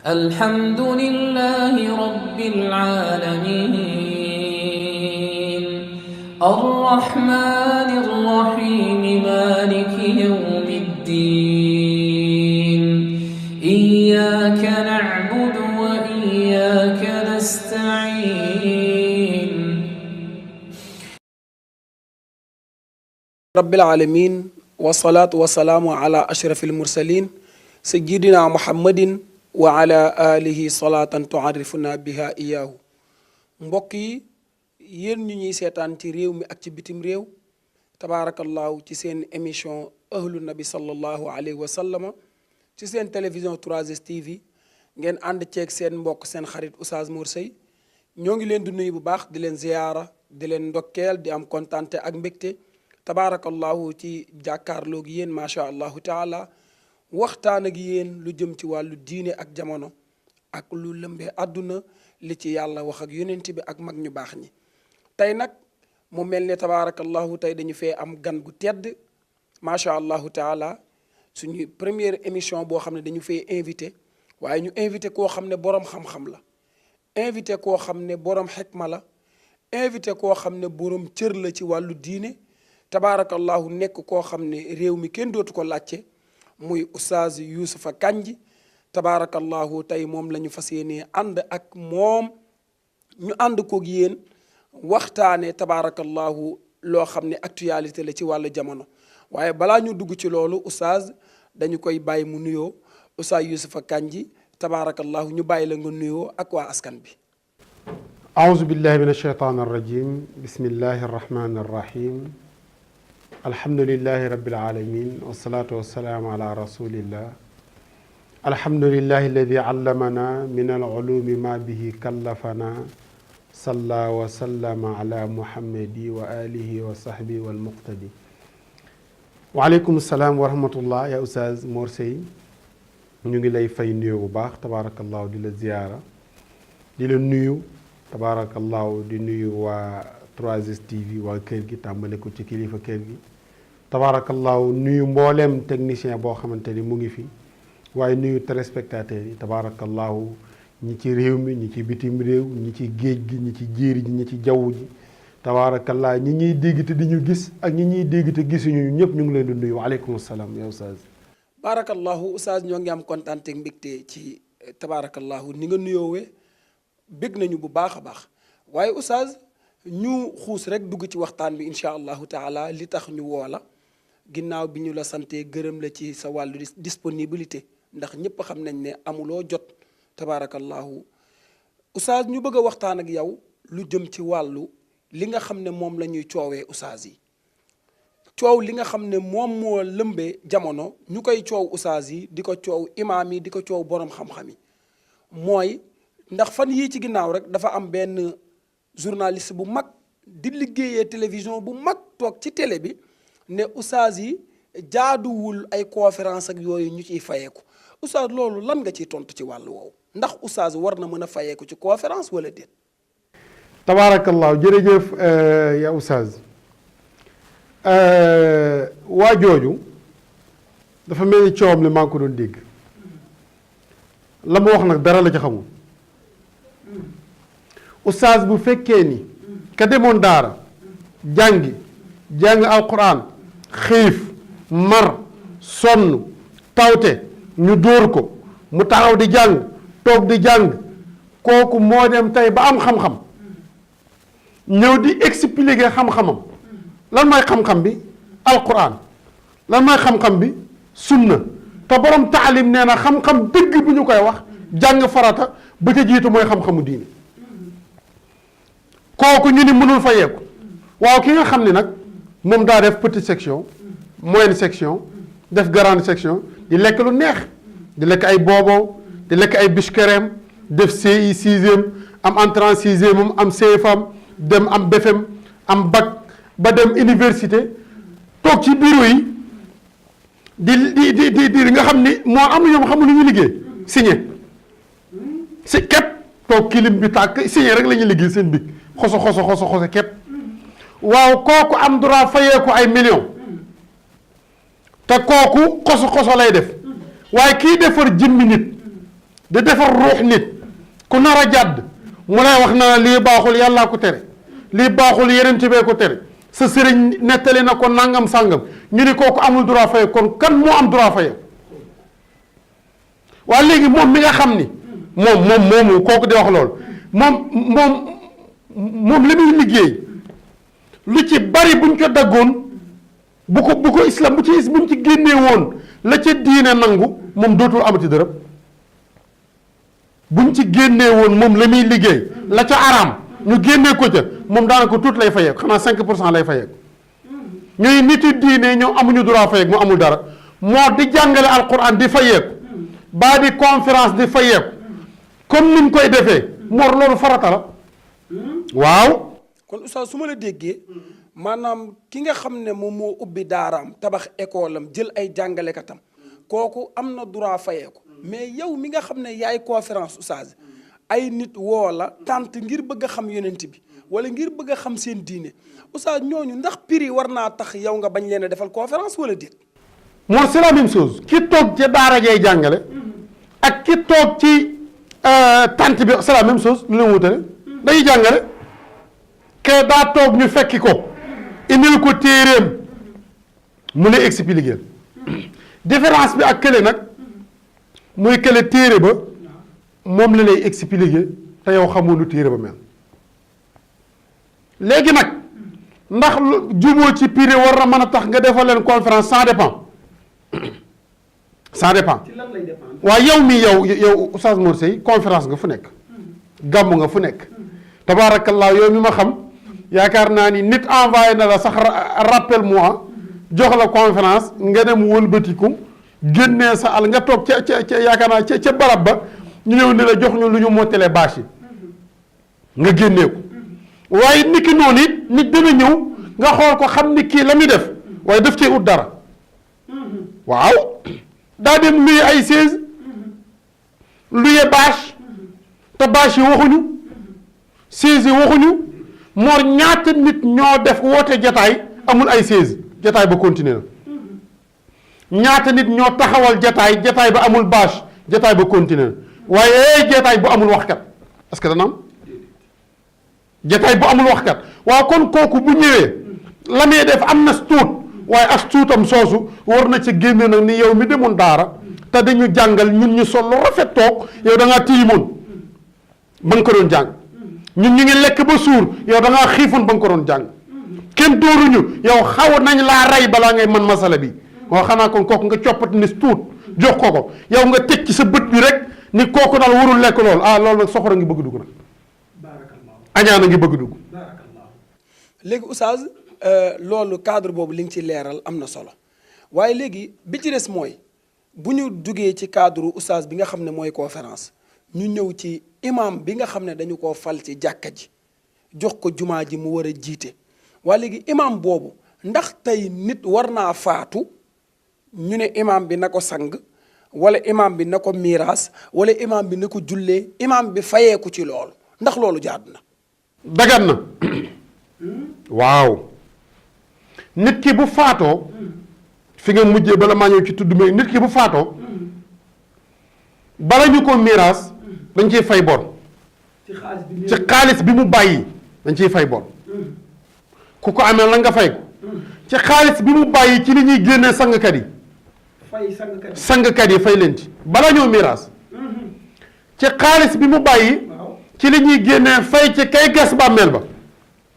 الحمد لله رب العالمين الرحمن الرحيم مالك يوم الدين إياك نعبد وإياك نستعين رب العالمين والصلاة والسلام على أشرف المرسلين سيدنا محمد وعلى آله صلاة تعرفنا بها إياه mbokk yi yéen ñu ñuy seetaan ci réew mi ak ci bitim réew tabaarakallahu ci seen émission ahlu nabi sallallahu alayhi wa sallama ci seen télévision 3STV ngeen ànd ceeg seen mbokk seen xarit Oustaz Mor Seye ñoo ngi leen di nuyu bu baax di leen ziyaara di leen ndokkeel di am kontante ak mbégte tabaarakallahu ci jàkkaarloo gi yéen macha allahu taala waxtaan ak yéen lu jëm ci wàllu diine ak jamono ak lu lëmbee àdduna li ci yàlla wax ak yonent bi ak mag ñu baax ñi tey nag mu mel ne tabaarakallahu tey dañu fee am gan gu tedd macha allahu taala suñu première émission boo xam ne dañu fee invité waaye ñu invité koo xam ne borom xam-xam la invité koo xam ne borom xikma la invité koo xam ne borom cër la ci wàllu diine tabaarakallahu nekk koo xam ne réew mi kenn dootu ko laajte muy Oustaz Youssoufa Kandji tabaarakallahu tey moom la ñu fas yéenee ànd ak moom ñu ànd koog yéen waxtaanee tabaarakallahu loo xam ne actualité la ci wàllu jamono waaye balaa ñu dugg ci loolu Oustaz dañu koy bàyyi mu nuyoo Oustaz Youssoufa Kandji tabaarakallahu ñu bàyyi la nga nuyoo ak waa askan bi. أعوذ بالله من الشيطان الرجيم بسم الله الرحمن الرحيم الحمد لله رب العالمين والصلاة والسلام على رسول الله الحمد لله الذي علمنا من العلوم ما به كلفنا صلى وسلم على محمد وآله وصحبه والمقتدي وعليكم السلام ورحمة الله يا أستاذ مور Seye ñu ngi lay fay nuyu bu baax tabarakallahu di la ziyaara di la nuyu tabarakallahu di nuyu waa 3STV waa kër gi tàmbale ko ci kilifa kër gi tabarakallahu nuyu mbooleem technicien boo xamante ni mu ngi fi waaye nuyu téléspectateurs yi tabarakallahu ñi ci réew mi ñi ci bitim réew ñi ci géej gi ñi ci jéeri ji ñi ci jaww ji tabarakallah ñi ñuy dégg te di ñu gis ak ñi ñuy dégg te gisuñu ñëpp ñu ngi leen di nuyu waaleykum salaam ya Oustaz. baarakallahu Oustaz ñoo ngi am kontaan ak mbégte ci tabaarakallahu ni nga nuyoowee bég nañu bu baax a baax waaye Oustaz ñu xuus rek dugg ci waxtaan bi incha allahu taala li tax ñu woo la ginnaaw bi ñu la santee gërëm la ci sa wàllu disponibilité ndax ñëpp xam nañ ne amuloo jot tabaarakallahu Oustaz ñu bëgg a waxtaan ak yow lu jëm ci wàllu li nga xam ne moom la ñuy coowee Oustaz yi coow li nga xam ne moom moo lëmbee jamono ñu koy coow Oustaz yi di ko coow imaam yi di ko coow borom xam-xam yi mooy ndax fan yii ci ginnaaw rek dafa am benn journaliste bu mag di liggéeyee télévision bu mag toog ci télé bi ne Oustaz yi jaaduwul ay conférence ak yooyu ñu ciy fayeeku Oustaz loolu lan nga ciy tontu ci wàllu woowu ndax Oustaz war na mën a fayeeku ci conférence wala déet. tabaarakallaahu jërëjëf ya Oustaz waa jooju dafa mel ni coowam li maa ngi ko doon dégg la mu wax nag dara la ci xamul Oustaz bu fekkee ni ka demoon daara jàng alquran xiif mar sonn tawte ñu dóor ko mu taxaw di jàng toog di jàng kooku moo dem tey ba am xam-xam ñëw di expliquer xam-xamam lan mooy xam-xam bi alquran lan mooy xam-xam bi sunna te borom taalim nee na xam-xam dëgg bu ñu koy wax jàng farata ba ca jiitu mooy xam-xamu diine kooku ñu ni mënul fayeeku waaw ki nga xam ni nag moom daa def petite section moyenne section def grande section di lekk lu neex di lekk ay booboo di lekk ay biscuiteem def CI 6e am entrée en 6e am CFM dem am BFM am bac ba dem université toog ci bureau yi di nga xam ni moo am na ñoom xamul lu ñu liggéey signé si képp toog kilim bi tàkk signé rek la ñuy liggéey seen big xoso képp waaw kooku am droit fayeeku ay millions te kooku xoso lay def waaye kii defar jëmmi nit di defar ruux nit ku nar a jàdd mu lay wax na lii baaxul yàllaa ko tere lii baaxul yeneen ci bee ko tere sa sëriñ nettali na ko nangam sàngam ñu ni kooku amul droit faye kon kan moo am droit faye waa léegi moom mi nga xam ni moomu kooku di wax loolu moom li muy liggéey lu ci bari buñ ko daggoon bu ko islam buñ ci génnee woon la ca diine nangu moom dootul amati dërëm buñ ci génnee woon moom la muy liggéey la ca araam ñu génnee ko ca moom daanaka tuut lay fayeeku xanaa 5% lay fayeeku ñooy nit yi diine ñoom amuñu droit fayeeku mu amul dara moo di jàngale alquran di fayeeku baa di conférence di fayeeku comme niñ koy defee moor loolu farata la waaw. kon oustaz su ma la déggee maanaam ki nga xam ne moom moo ubbi daaraam tabax école am jël ay jàngalekatam kooku am na droit fayeeku mais yow mi nga xam ne yaay conférence oustaz ay nit woo la tant ngir bëgg a xam yonent bi wala ngir bëgg a xam seen diine oustaz ñooñu ndax prix war naa tax yow nga bañ leen a defal conférence wala déet. moo c'est la même chose ki toog ci daara jay jàngale ak ki toog ci tant bi c'est la même chose lu leen wutale dañuy jàngale ke daa toog ñu fekki ko indil ko téeréem mu lay expliquer différence bi ak kële nag muy kële téere ba moom la lay expliquer te yow xamoo lu téere ba mel léegi nag ndax juboo ci prix war na mën a tax nga defal leen conférence ça dépend ça dépend waaye yow mi yow Oustaz Mor Seye conférence nga fu nekk gàmm nga fu nekk tabaarakallaa yow mi ma xam yaakaar naa ni nit envoyé na la sax rappel moi jox la conférence nga dem wëlbatiku génnee sa al nga toog ca yaakaar naa ca barab ba ñu ñëw ne la jox ñu lu ñu mottalee bâche yi nga génnee ko waaye nit ki noonu it nit dana ñëw nga xool ko xam ni kii la muy def waaye daf cee ut dara waaw daa dem luye ay chaise luye bâche te bâche yi waxuñu chaise yi waxuñu moor ñaata nit ñoo def woote jataay amul ay chaise jataay ba continuer na ñaata nit ñoo taxawal jataay ba amul bâche jataay ba continuer na waaye jataay bu amul waxkat est-ce que dana am jataay bu amul waxkat waaw kon kooku bu ñëwee la muy def am na tuut waaye as tuutam soosu war na ci génne nag ni yow mi demoon daara te dañu jàngal ñun ñu sol lu rafet toog yow da ngaa tiimoon ba nga ko doon jàng ñun ñu ngi lekk ba suur yow da ngaa xiifoon ba nga ko doon jàng kenn dóoruñu yow xaw nañ laa rey balaa ngay man masala bi waaw xanaa kon kooku nga coppati ni tuut jox ko yow nga teg ci sa bët bi rek ni kooku daal warul lekk lool loolu nag soxora ngi bëgg dugg nag añaana ngi bëgg dugg léegi oustaz loolu cadre boobu li nga ci leeral am na solo waaye léegi bi ci des mooy bu ñu duggee ci cadre oustaz bi nga xam ne mooy conférence ñu ñëw ci imam bi nga xam ne dañu koo fal ci jàkka ji jox ko jumaa ji mu war a jiite waaye léegi imam boobu ndax tey nit war naa faatu ñu ne imam bi na ko sang wala imam bi na ko miiras wala imam bi na ko jullee imam bi fayeeku ci loolu ndax loolu jaadu na dagan na waaw nit ki bu faatoo fi nga mujjee bala maa ñëw ci tudd mais nit ki bu faatoo bala ñu ko miiras dañ ciy fay bor ci xaalis bi mu bàyyi dañ ciy fay bor ku ko amee la nga fay ko ci xaalis bi mu bàyyi ci li ñuy génnee sangkat yi sangkat yi fay leen ci bala ñoo miiras ci xaalis bi mu bàyyi ci li ñuy génnee fay ci kay gas bàmmeel ba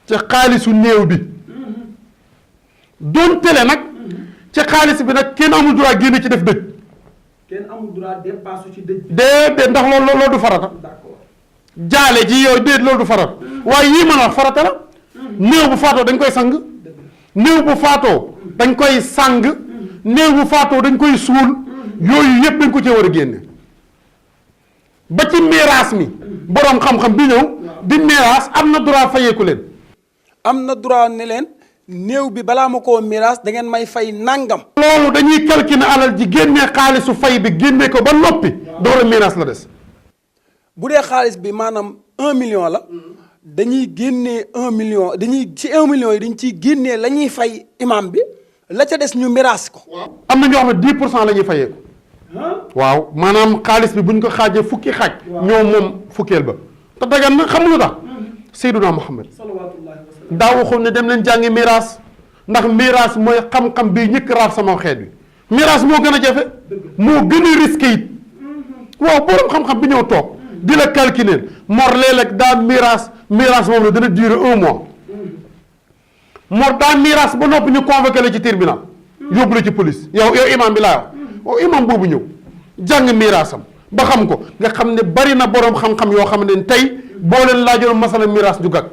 ci xaalisu néew bi doon tele nag ci xaalis bi nag kenn amul droit génne ci def dëj kenn amul droit dépasse ci dëj déedéet ndax loolu du farata jaale ji yow déet loolu du farata waaye yii mën a wax farata la néew bu faatoo dañ koy sang néew bu faatoo dañ koy sang néew bu faatoo dañ koy suul yooyu yëpp dañ ko cee war a génne ba ci miraas mi boroom xam-xam bi ñëw di miraas am na droit fayeeku leen am na droit ne leen néew bi balaa ma koo miraas da ngeen may fay nangam loolu dañuy calculer alal ji génnee xaalisu fay bi génnee ko ba noppi door a miraas la des bu dee xaalis bi maanaam 1 million la dañuy génnee 1 million ci 1 million yi dañ ciy génnee la ñuy fay imam bi la ca des ñu miraas ko am na ñoo xam ne 10% la ñuy fayeeku waaw maanaam xaalis bi buñ ko xaajee fukki xaaj ñoo moom fukkeel ba te dagan na xam lu tax Seyduna Muhammad daa waxoon ne dem leen jàngi miraas ndax miraas mooy xam-xam bi ñëkk raaf sama xeet bi miraas moo gën a jafe moo gën a risqué it waaw borom xam-xam bi ñëw toog di la calculer mor léeg-léeg daa miraas moom la dana durer 1 mois mor daa miraas ba noppi ñu convoqué la ci tribunal yóbbu la ci police yow imam bi laa wax imam boobu ñëw jàng miraasam ba xam ko nga xam ne bari na borom xam-xam yoo xam ne tey boo leen laajoon masala miraas du gag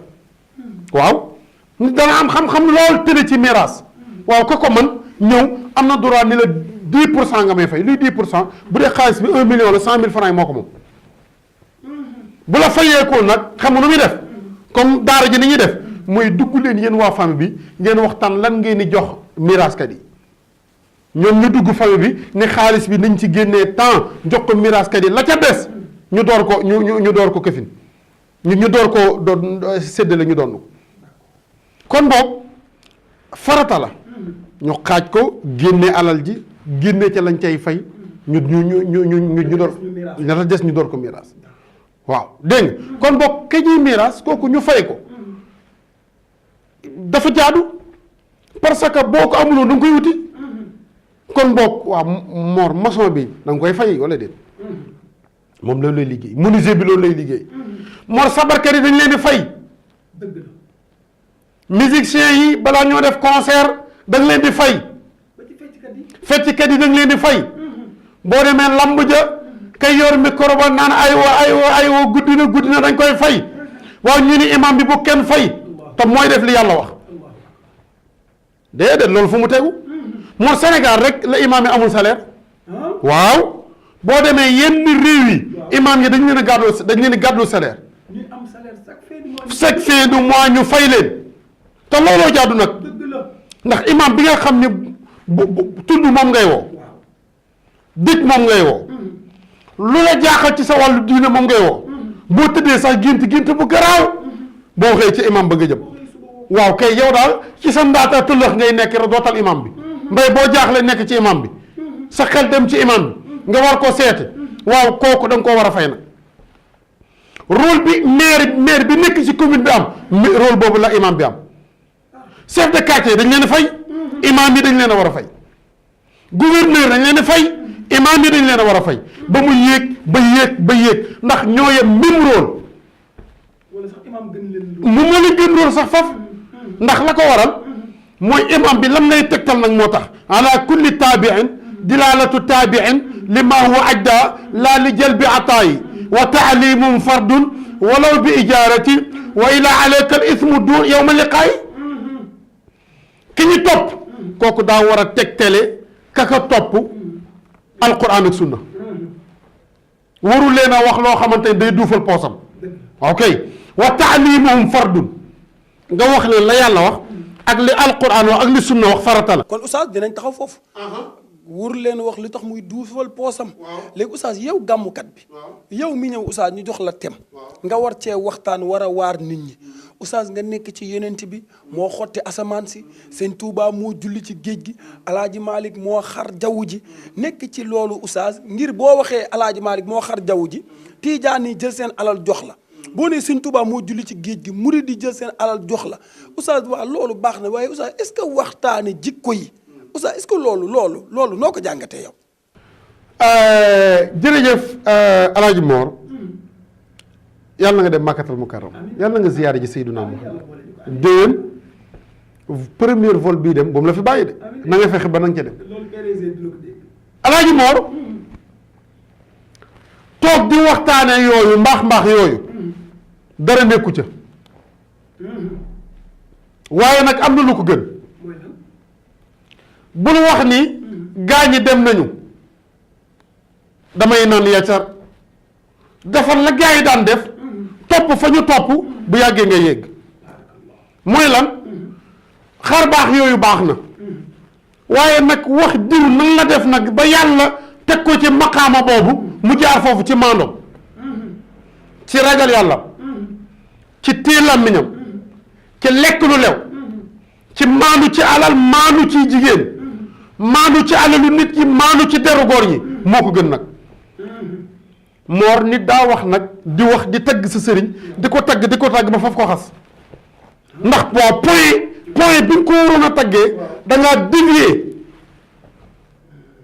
waaw dana am xam-xam lool tële ci miraas waaw ko man ñëw am na droit ni la 10% nga may fay luy 10% bu dee xaalis bi 1 million la 100 000 francs yi moo ko moom bu la fayeekul nag xam nga nu muy def comme daara ji ni ñuy def mooy dugg leen yéen waa famille bi ngeen waxtaan lan ngeen di jox miraaskat yi ñoom ñu dugg famille bi ne xaalis bi nañ ci génnee temps jox ko miraaskat yi la ca des ñu door ko ñu door ko këfin ñu door ko doon séddale ñu doon kon boog farata la ñu xaaj ko génne alal ji génne ca lañ cay fay ñu door la des ñu door ko miraas waaw dégg nga kon boog ka ñuy miraas kooku ñu fay ko dafa jaadu parce que boo ko amuloon da nga koy wuti kon boog waaw Mor maçon bi da nga koy fay wala déet moom loolu lay liggéey menuisier bi loolu lay liggéey Mor sabarkat yi dañ leen di fay musiciens yi balaa ñoo def concert da nga leen di fay fecckat yi da nga leen di fay boo demee lamb ja kay yor micro ba naan aywa guddi na dañ koy fay waaw ñu ni imam bi bu kenn fay te mooy def li yàlla wax déedéet loolu fu mu tegu moo Sénégal rek la imam yi amul salaire waaw boo demee yenn réew yi imam yi dañ leen a gàddu salaire chaque fin du mois ñu fay leen te looloo jaadu nag ndax imam bi nga xam ne bu tudd moom ngay woo dëj moom ngay woo lu la jaaxal ci sa wàllu diine moom ngay woo boo tëddee sax gént bu garaaw boo xëyee ci imam ba nga jëm waaw kay yow daal ci sa ndaata tëllëx ngay nekk rek dootal imam bi mbay boo jaaxle nekk ci imam bi sa xel dem ci imam bi nga war ko seete waaw kooku da nga koo war a fay nag rôle bi maire bi nekk ci commune bi am rôle boobu la imam bi am chef de quartier dañ leen a fay imam yi dañ leen a war a fay gouverneur dañ leen a fay imam yi dañ leen a war a fay ba mu yéeg ndax ñoo yem même rôle mu ma la gën rôle sax faf ndax la ko waral mooy imam bi lam lay tegtal nag moo tax ala kulli taabiin dilalatu taabiin lima huwa ajda la li jalbi ataayi wa taalimum fardun walaw bi ijarati wa ila alayka al ismu dur yowma liqaayi ki ñu topp kooku daa war a tegtale kaka topp alquran ak sunna warul leen a wax loo xamante ne day duufal poosam ok wa taalimuhum fardun nga wax leen la yàlla wax ak li alquran wax ak li sunna wax farata la. kon oustaz dinañ taxaw foofu. wur leen wax li tax muy duufal poosam. léegi oustaz yow gàmmukat bi. yow mi ñëw oustaz ñu jox la tem. nga war cee waxtaan war a waar nit ñi. oustaz nga nekk ci yonent bi moo xotti asamaan si sëñ Tuubaa moo julli ci géej gi alaaji Malick moo xar jaww ji nekk ci loolu oustaz ngir boo waxee alaaji Malick moo xar jaww ji tiijaan yi jël seen alal jox la. boo nee sëñ Tuubaa moo julli ci géej gi murid di jël seen alal jox la oustaz waa loolu baax na waaye oustaz est-ce que waxtaane jikko yi oustaz est-ce que loolu noo ko jàngatee yow. jërëjëf Alaaji Mor yàlla na nga dem Makkatal Mukarram yàlla na nga ziyaare ji Seydina Muhammad déwén premier vol bii dem boobu la fi bàyyi de na nga fexe ba na nga ca dem Alaaji Mor toog di waxtaane yooyu mbaax yooyu dara nekku ca waaye nag am na lu ko gën bul wax ni gaa ñi dem nañu damay naan yaccar defal la gaa yi daan def topp fa ñu topp bu yàggee nga yegg mooy lan xar baax yooyu baax na waaye nag wax diw nan la def nag ba yàlla teg ko ci maqaama boobu mu jaar foofu ci maandoom ci ragal yàlla ci téye làmmiñam ci lekk lu lew ci maandu ci alal maandu ci jigéen maandu ci alalu nit ñi maandu ci deru góor ñi moo ko gën nag moor nit daa wax nag di wax di tagg sa sëriñ di ko tagg ba faf ko xas ndax waaw point bi nga ko waroon a taggee da ngaa dévier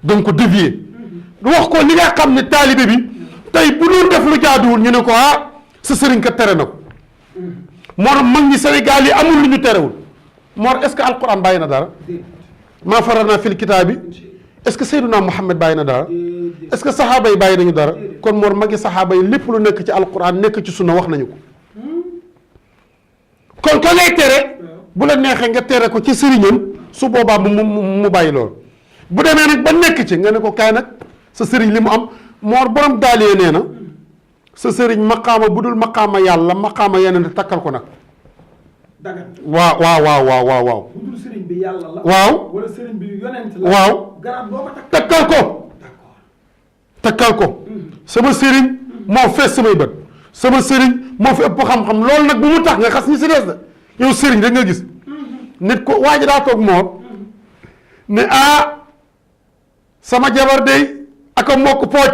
donc dévier wax ko li nga xam ne taalibe bi tey bu doon def lu jaaduwul ñu ne ko sa sëriñ ka tere na ko moo tax mag ñi Sénégal yi amul lu ñu terewul moo est-ce que alquran bàyyi na dara maa farana fil kitaabi est-ce que Seydina Muhammad bàyyi na dara est-ce que saxaaba yi bàyyi nañu dara kon moor magi saxaaba yi lépp lu nekk ci alquran nekk ci sunna wax nañu ko kon ka ngay tere bu la neexee nga tere ko ci sëriñam su boobaa mu bàyyi loolu bu demee nag ba nekk ci nga ne ko kaay nag sa sëriñ li mu am moor borom daalee nee na sa sëriñ maqaama bu dul maqaama yàlla maqaama yeneen takkal ko nag waaw bu dul sëriñ bi yàlla la waaw wala sëriñ bi yonent la waaw garab boo ko takkal ko sama sëriñ moo fees samay bët sama sëriñ moo fi ëpp xam-xam loolu nag bu mu tax nga xas ñi si des de yow sëriñ rek nga gis nit ko waa ji daa toog moor ne sama jabar day aka mokk pooj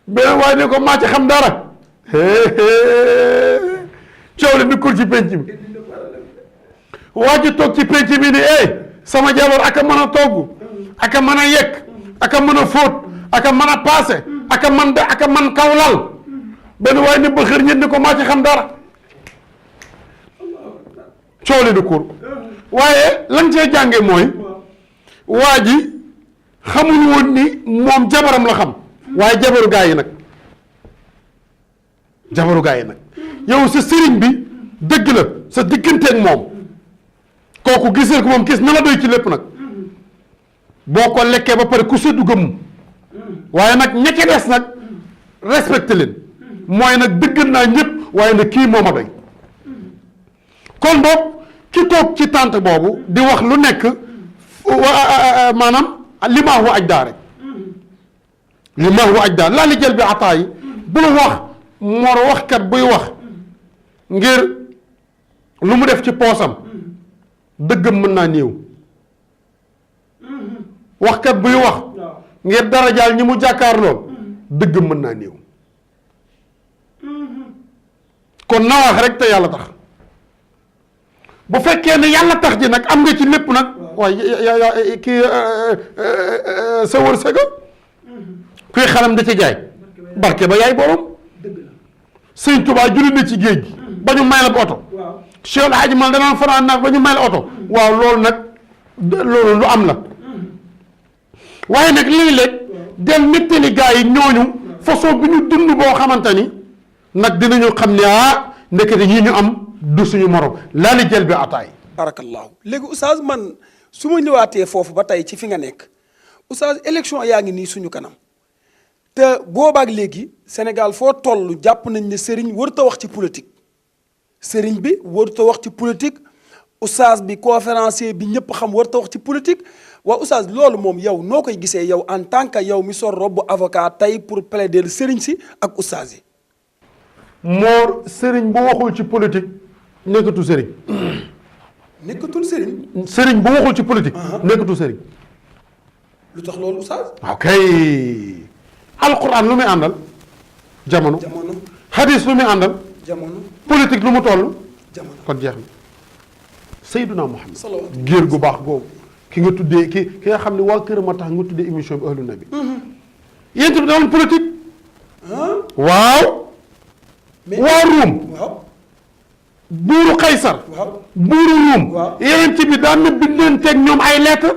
beneen waaye ne ko maa ci xam dara coow li duggul ci penc mi waa ji toog ci penc mi ni sama jabar aka mën a togg aka mën a yekk aka mën a fóot aka mën a paase aka man kawlal benn waaye ne ba xër ñet ni ko maa ci xam dara coow li duggul waaye lan cee jànge mooy waa ji xamul woon ni moom jabaram la xam waaye jabaru gaa yi nag yow sa sëriñ bi dëgg la sa digganteeg moom kooku gisal ko moom gis na la doy ci lépp nag boo ko lekkee ba pare ku seddu gëmm waaye nag ña ca des nag respecté leen mooy nag dëggal naa ñëpp waaye nag kii moom a doy kon boog ki toog ci tànt boobu di wax lu nekk maanaam limaahu ajdaa rek limaahu ajdaa laa li jël bi ataa yi bul wax mor waxkat buy wax ngir lu mu def ci poosam dëggam mën naa néew waxkat buy wax ngir darajaal ñi mu jàkkaarloo dëggam mën naa néew kon na wax rek te yàlla tax bu fekkee ne yàlla tax ji nag am nga ci lépp nag waaye kii sa wërsëg kuy xalam da ci jaay barke ba yaay borom sëñ Tuubaa julli na ci géej gi ba ñu may la oto Cheikh El Hadji Mal danaan fanaan nag ba ñu may la oto waaw loolu nag loolu lu am la waaye nag léeg-léeg del nettali gaa yi ñooñu façon bi ñu dund boo xamante ni nag dinañu xam ne ndekete ñii ñu am du suñu morom laa li jël bi ataay barakallahu léegi oustaz man su ma ñëwaatee foofu ba tey ci fi nga nekk oustaz élection yaa ngi nii suñu kanam te boobaak léegi Sénégal foo toll jàpp nañ ne sëriñ warut a wax ci politique sëriñ bi warut a wax ci politique oustaz bi conférencier bi ñëpp xam warut a wax ci politique waa oustaz loolu moom yow noo koy gisee yow en tant que yow mi sol robu avocat tey pour plaider sëriñ si ak oustaz yi. moor sëriñ bu waxul ci politique nekkatul sëriñ. nekkatul sëriñ. sëriñ bu waxul ci politique. nekkatul sëriñ. lu tax loolu oustaz. ok alquran lu muy àndal. jamono hadis lu muy àndal. jamono politique lu mu toll. jamono kon jeex na. Seydina Muhammad géer gu baax googu ki nga tuddee ki nga xam ne waa kër ma tax nga tuddee émission bi ahlu nabi. yéen tamit dama politique. waaw. waa Ruum. buuru Kaysar. buuru Ruum. yéen ci bi daan na bindanteeg ñoom ay lettre.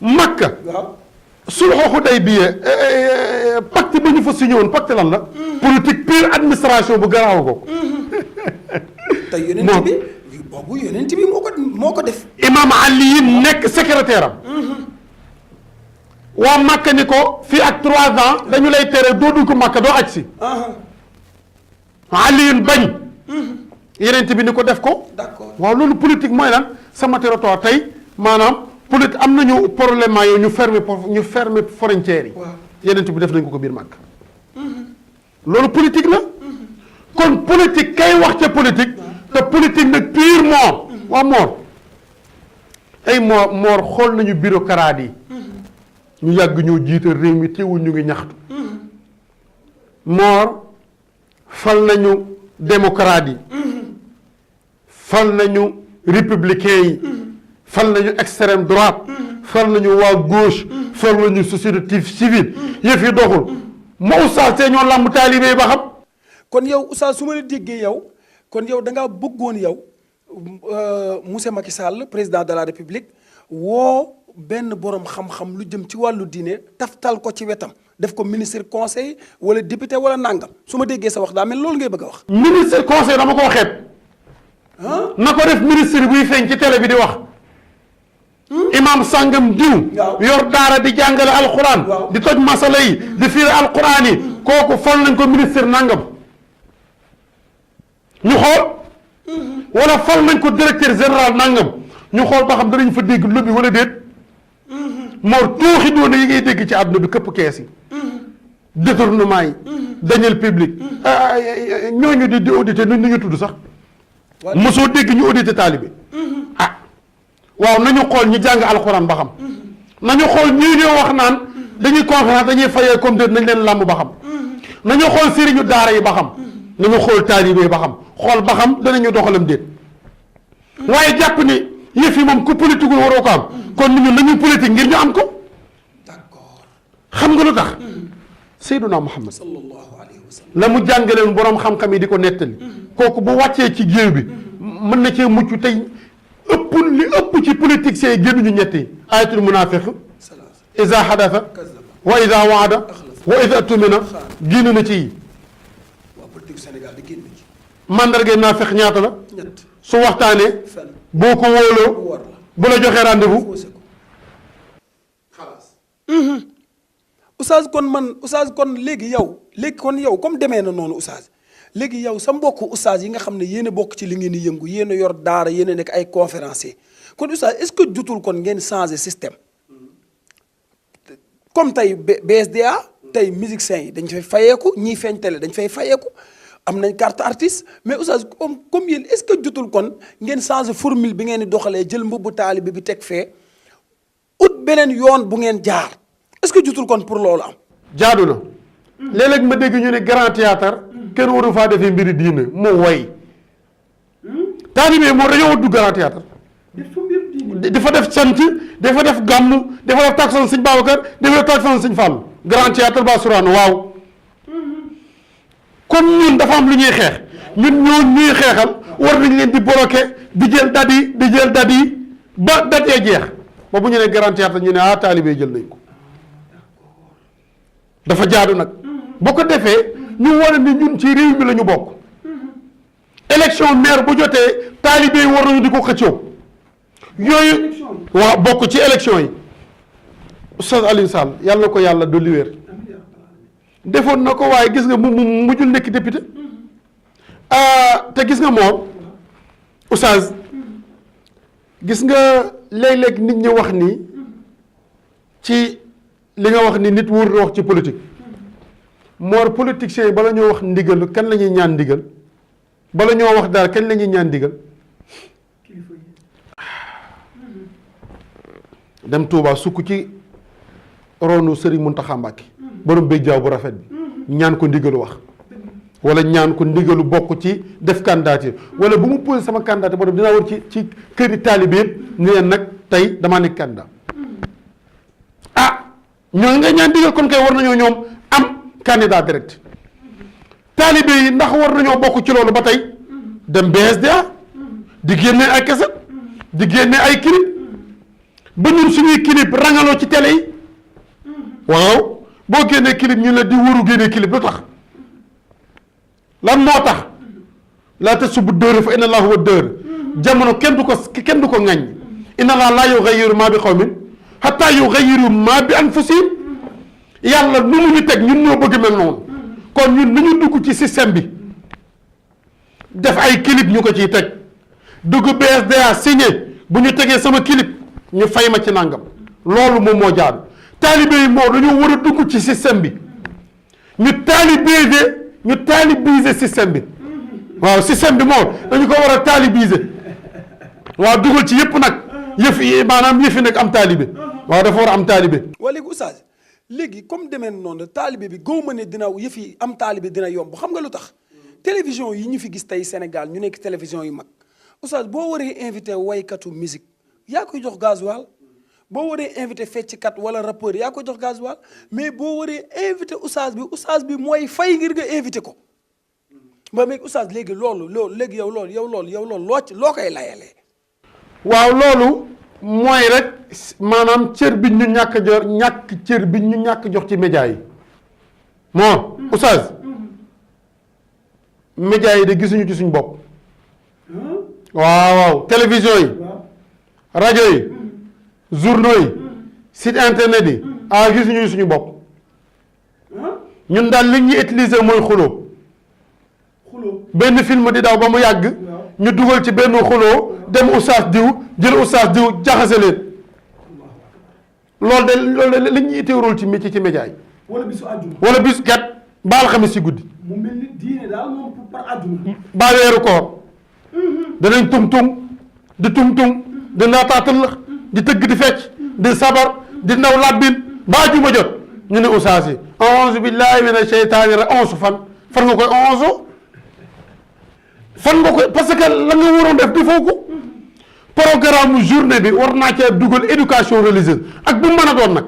Makka. sulhu Hudaybiya pacte bi ñu fa signé woon pacte lan la. politique pure administration bu garaaw ko. te yonent bi boobu yonent bi moo ko def. Imam Ali nekk secrétaire am. waa Makka ni ko fii ak 3 ans dañu lay tere doo dugg Makka doo aj si. Ali bañ. yonent bi ni ko def ko. d'accord waaw loolu politique mooy lan sama territoire tey maanaam. politique am nañu problème maa yow ñu fermer frontières yi. yonent bi def nañ ko biir Makka. loolu politique la. kon politique kay wax ca politique. te politique nag pure mort waa mort ay moor xool nañu bureaucrate yi ñu yàgg ñoo jiital réew mi teewul ñu ngi ñaxtu moor fal nañu démocrate yi fal nañu républicain yi fal nañu extrême droite fal nañu waa gauche fal nañu société civile yëf yi doxul ma oustaz te ñoo làmb taalibe yi ba xam. kon yow oustaz su ma la déggee yow kon yow da ngaa bëggoon yow monsieur Macky Sall président de la république woo benn borom xam-xam lu jëm ci wàllu diine taftal ko ci wetam def ko ministre conseil wala député wala nangam su ma déggee sa wax daa mel loolu ngay bëgg a wax. ministre conseil dama koo xeeb. na ko def ministre buy feeñ ci télé bi di wax. imam sàngam diw. yor daara di jàngale alquran. di toj masala yi di fiir alquran yi kooku fal nañ ko ministre nangam ñu xool. wala fal nañ ko directeur général nangam ñu xool ba xam danañ fa dégg lobby wala déet. Mor tooxi doona yi ngay dégg ci àdduna bi këpp kees yi. détournement yi. deniers publics. ñooñu di audité nu ñu tudd sax. mosoo dégg ñu audité taalibe. ah waaw nañu xool ñu jàng alxuraan ba xam. nañu xool ñii ñoo wax naan dañuy conférence dañuy fayee comme déet nañ leen làmb ba xam. nañu xool sëriñu daara yi ba xam. nañu xool taalibe yi ba xam xool ba xam danañu doxalam déet. waaye jàpp ni yëf yi moom ku politique waroo ko am. kon nit ñi nañu politique ngir ñu am ko. d'accord xam nga lu tax. Seyduna Muhammad sallallahu alayhi wa sallam la mu jàngaleen borom xam-xam yi di ko nettali. kooku bu wàccee ci géew bi mën na cee mucc tey ëpp li ëpp ci politique see génnuñu ñett yi. ayatul munaafiq iza hadatha wa iza waada wa iza tumina génn na ci yi. waa politique Sénégal di génn ci. mandarga naafiq ñaata la. ñett su waxtaanee. fen boo ko wóoloo. war la bu la joxee rendez-vous. faussé ko xalaas. oustaz kon léegi kon yow comme demee na noonu oustaz léegi yow sa mbokku oustaz yi nga xam ne yéen a bokk ci li ngeen di yëngu yéen a yor daara yéen a nekk ay conférencier kon oustaz est-ce que jotul kon ngeen changer système comme tey BSDA tey musiciens yi dañ fay fayeeku ñii feeñ télé dañ fay fayeeku am nañ carte artiste mais oustaz comme yéen est-ce que jotul kon ngeen changer formule bi ngeen di doxalee jël mbubbu taalibe bi teg fee ut beneen yoon bu ngeen jaar est-ce que jotul kon pour loolu am. jaadu na léeg-léeg ma dégg ñu ne grand théâtre kenn waru faa defee mbiri diine moo way taalibe moo dañoo du grand théâtre dafa def sant dafa def gàmm dafa def takkusaan sëñ Babacar dafa def takkusaan sëñ Fall grand théâtre ba suraan waaw kon ñun dafa am lu ñuy xeex ñun ñuy xeexal war nañ leen di bloqué di jël dat yi ba dat yee jeex ba bu ñu ne grand théâtre ñu ne taalibe jël nañ ko dafa jaadu nag boo ko defee ñu wane ni ñun ci réew mi la ñu bokk élection maire bu jotee taalibe yi war nañu di ko xëccoo yooyu waaw bokk ci élection yi Oustaz Alioune Sall yàlla na ko yàlla dolli wér defoon na ko waaye gis nga mu mujjul nekk député te gis nga moom Oustaz gis nga léeg-léeg nit ñi wax ni ci li nga wax ni nit wóor na wax ci politique moor politiciens yi bala ñoo wax ndigal kan la ñuy ñaan ndigal bala ñoo wax daal kañ la ñuy ñaan ndigal dem Touba sukk ci ronu Serigne Mountakha Mbacké borom béjjaaw bu rafet bi ñaan ko ndigalu wax wala ñaan ko ndigalu bokk ci def candidature wala bu mu posé sama candidature boo dem dinaa war ci këri taalibe yëpp ni leen nag tey damaa nekk candidat ñoo nga ñaan digal kon kay war nañoo ñoom am candidat direct taalibe yi ndax war nañoo bokk ci loolu ba tey dem BSDA di génne ay keset di génne ay clip ba ñun suñuy clip rangaloo ci télé yi waaw boo génnee clip ñu la di wuru génnee clip lu tax lan moo tax laa tasubbu dëër fa inna Allaha huwa dëër jamono kenn du ko ŋaññ inna Allaha laa yughayyiru maa bi qawmin hatta yughayyiru maa bi anfusihim yàlla nu mu ñu teg ñun ñoo bëgg mel noonu kon ñun nu ñu dugg ci système bi def ay clip ñu ko ciy teg dugg BSDA signé bu ñu tegee sama clip ñu fay ma ci nangam loolu moom moo jaadu taalibe yi moo dañoo war a dugg ci système bi ñu taalibiser système bi waaw système bi moo dañu ko war a taalibiser waaw dugal ci yëpp nag yëf yi maanaam yëf yi nag am taalibe waaw dafa war a am taalibe. waa léegi oustaz léegi comme demee noonu taalibe bi gaw ma ne dina yëf yi am taalibe dina yomb xam nga lu tax télévision yi ñu fi gis tey Sénégal ñu nekk télévision yu mag oustaz boo waree invité waykatu musique yaa koy jox gasoil boo waree invité fecckat wala rappeur yaa koy jox gasoil mais boo waree invité oustaz bi mooy fay ngir nga invité ko ba mais oustaz léegi loolu léegi yow loolu loo koy layalee. waaw loolu mooy rek maanaam cër bi ñu ñàkk jox ci média yi moo oustaz média yi de gisuñu ci suñu bopp waaw télévision yi rajo yi journaux yi site internet yi gisuñu suñu bopp ñun daal li ñuy utiliser mooy xuloo benn film di daw ba mu yàgg ñu dugal ci benn xuloo dem oustaz diw jël oustaz diw jaxase leen loolu de li ñuy itteewul ci média yi wala bisu kat baal xamis ci guddi mu mel ni diine daal moom par àjjuma ba weeru koor danañ tung-tung di naataatal di tëgg di fecc di sabar di ndaw labbin ba àjjuma jot ñu ne oustaz yi auzu billahi mina sheytaani onze fan nga koy onze fan nga koy parce que la nga waroon def defoo ko programme journée bi war naa cee dugal éducation religieuse ak bu mu mën a doon nag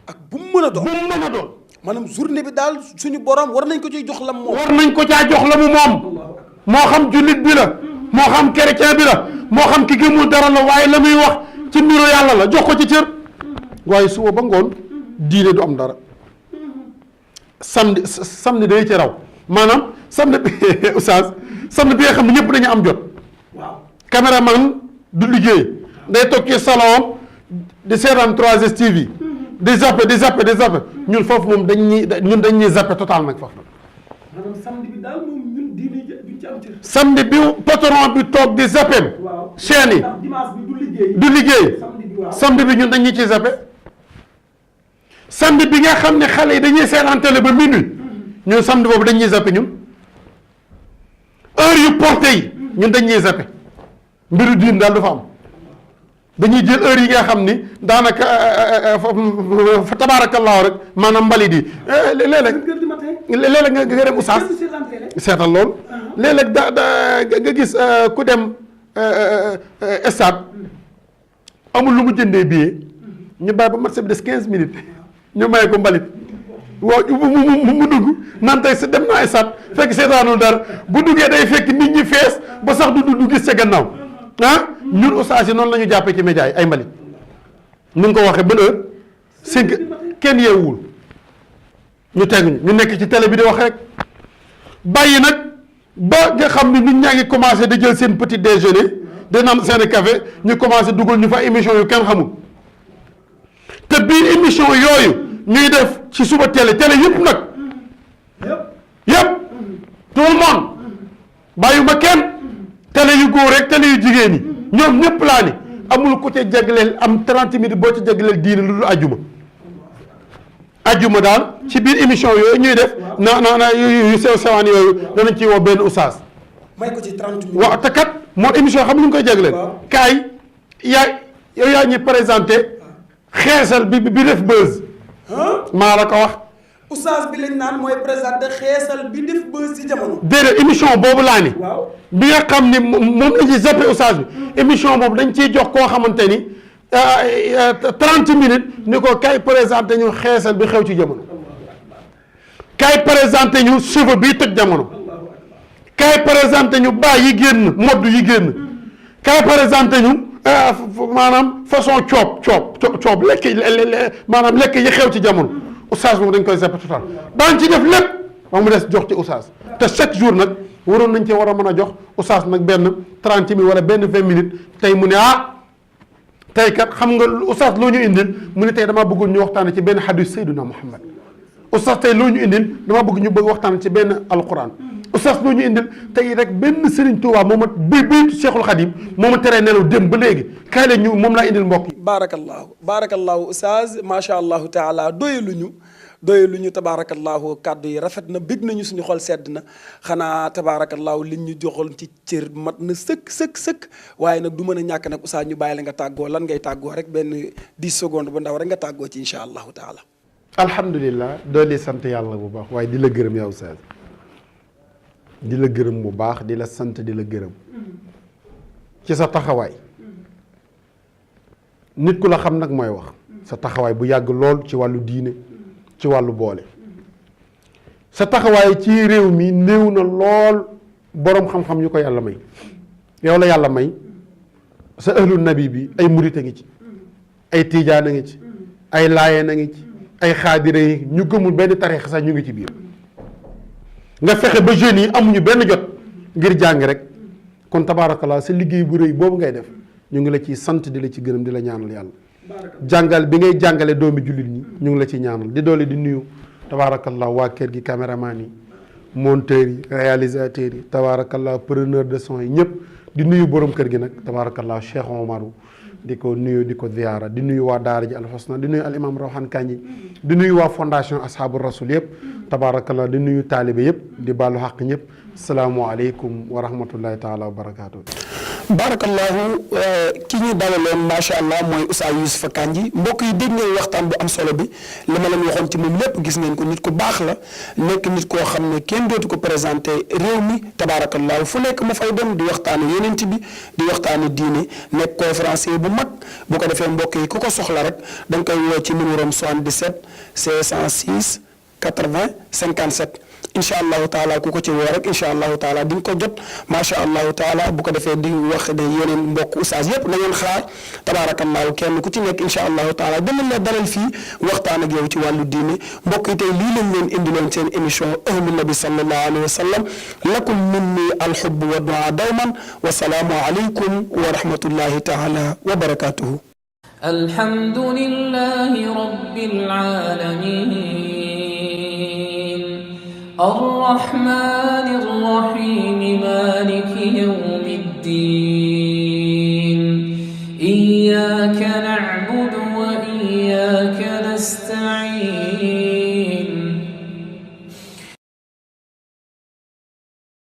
ak bu mu mën a doon maanaam journée bi daal suñu borom war nañ ko ciy jox la mu moom. war nañ ko caa jox la mu moom moo xam jullit bi la moo xam chrétien bi la moo xam ki gëmul dara la waaye la muy wax ci mbiru yàlla la jox ko ci cër waaye suba ba ngoon diine du am dara samedi day ci raw maanaam samedi bi oustaz samedi bi nga xam ne ñëpp dañu am jot. waaw caméraman du liggéey day toog ci salon di seetaan 3STV di zappe ñun foofu moom dañ ñuy zappe total nag foofu. maanaam samedi bi daal moom ñun diine duñ ci am cër. samedi bi patron bi toog di zappeem. waaw chaîne yi dimanche bi du liggéey. samedi bi ñun dañ ñu ci zappe. samedi bi nga xam ne xale yi dañuy seetaan télé ba minuit ñun samedi boobu dañ ñuy zappe ñun heure yu porté yi ñun dañ ñuy zappe mbiru diin daal du fa am. dañuy jël heure yi nga xam ni daanaka fa tabaarakallaahu rek maanaam mbalit yi léeg-léeg nga dem oustaz seetal loolu léeg-léeg nga gis ku dem stade amul lu mu jëndee billet ñu bàyyi ba match bi des 15 minutes ñu may ko mbalit waaw mu dugg naan tey si dem naa stade fekk seetaanul dara bu duggee day fekk nit ñi fees ba sax du gis ca gannaaw ñun oustaz yi noonu la ñu jàppee ci média yi ay mbalit ni nga ko waxee ban heure 5 kenn yeewul ñu teguñu ñu nekk ci télé bi di wax rek bàyyi nag ba nga xam ni nit ñaa ngi commencé di jël seen petit déjeuner di naan seen café ñu commencé dugal ñu fa émission yu kenn xamul te biir émission yooyu ñuy def ci suba télé yëpp nag yëpp tout le monde bàyyuma kenn télé yu góor rek télé yu jigéen ñi ñoom ñëpp laa ni amul ku ca jagleel am 30 minutes boo ca jagleel diine lu dul ajjuma daal ci biir émission yooyu ñuy def na yu sew sewaan yooyu danañ ci woo benn oustaz may ko ci 30 minutes waaw te kat moo émission xam ñu ngi koy jagleel kaay yaa ñuy présenté xeesal bi def buzz maa la ko wax oustaz bi lañ naan mooy présenté xeesal bi def buzz ci jamono déedéet émission boobu laa ni bi nga xam ni moom la ñuy zappé oustaz bi émission boobu dañ ciy jox koo xamante ni 30 minutes ni ko kay présenté ñu xeesal bi xew ci jamono kay présenté ñu cheveux bi toj jamono kay présenté ñu baa yi génn modd yi génn kay présenté ñu maanaam façon coob lekk maanaam lekk yi xew ci jamono oustaz boobu dañ koy zappé total daan ci def lépp ba mu des jox ci oustaz te chaque jour nag waroon nañ ci war a mën a jox oustaz nag benn 30 minutes wala benn 20 minutes tey mu ne tey kat xam nga oustaz loo ñu indil mu ne tey damaa bëggoon ñu waxtaane ci benn hadith Seydina Muhammad oustaz tey loo ñu indil damaa bëgg ñu bëgg waxtaan ci benn alquran oustaz loo ñu indil tey rek benn Serigne Touba moom a baytu Cheikhul Khadim moom a teree nelaw dem ba léegi kaay la ñu moom laa indil mbokk yi. baarakallahu oustaz macha allahu taala doyaluñu doy lu ñu tabaarakallaahu kàddu yi rafet na bég nañu suñu xol sedd na xanaa tabaarakallaahu liñ ñu joxoon ci cër mat na sëkk waaye nag du mën a ñàkk nag Oustaz ñu bàyyi la nga tàggoo lan ngay tàggoo rek benn 10 secondes bu ndaw rek nga tàggoo ci incha allahu taala. alhamdulilah dooli sant yàlla bu baax waaye di la gërëm yow Oustaz di la gërëm bu baax di la sant di la gërëm ci sa taxawaay nit ku la xam nag mooy wax sa taxawaay bu yàgg lool ci wàllu diine ci wàllu boole sa taxawaay ci réew mi néew na lool boroom xam-xam yu ko yàlla may yow la yàlla may sa ahlul nabi bi ay murit a ngi ci ay tiijaan a ngi ci ay laayeen a ngi ci ay xaadira yi ñu gëmul benn tariix sax ñu ngi ci biir nga fexe ba jeunes yi amuñu benn jot ngir jàng rek kon tabaarakallah sa liggéey bu rëy boobu ngay def ñu ngi la ciy sant di la ci gërëm di la ñaanal yàlla jàngal bi ngay jàngale doomi jullit ñi ñu ngi la ci ñaanal di doole di nuyu tabaarakallah waa kër gi caméraman yi monteurs yi réalisateurs yi tabaarakallah preneur de son yi ñëpp di nuyu borom kër gi nag tabaarakallah Cheikh Omarou di ko nuyu di ko ziyaara di nuyu waa daara ji alxusna di nuyu al imam Rawhan Kanji di nuyu waa fondation ashabu rasul yëpp tabaarakallah di nuyu taalibe yëpp di baalu xaq ñëpp asalaamualeykum wa rahmatullahi taala wa barakaatu. barakallahu ki ñu dalaloon macha allah mooy Oustaz Youssoupha Kandji mbokk yi dégg ngeen waxtaan bu am solo bi li ma leen waxoon ci moom lépp gis ngeen ko nit ku baax la nekk nit koo xam ne kenn dootu ko présenté réew mi tabarakallahu fu nekk mu fay dem di waxtaane yonent bi di waxtaane diine nekk conférencier bu mag bu ko defee mbokk yi ku ko soxla rek da nga koy woo ci numéro 77 506 80 57 incha allahu taala ku ko ci woo rek incha allahu taala di nga ko jot macha allahu taala bu ko defee di wax de yeneen mbokk oustaz yëpp na ngeen xaar tabaarakallaahu kenn ku ci nekk incha allahu taala danañ la dalal fii waxtaan ak yow ci wàllu diine mbokk yi tey lii lañ leen indiloon seen émission ahlu nabi sallallahu alayhi wa sallam lakum minni alxubb wa duaa dawman wa salaamu aleykum wa rahmatullahi taala wa barakatuhu. alhamdulillahi rabbil alamin الرحمن الرحيم مالك يوم الدين إياك نعبد وإياك نستعين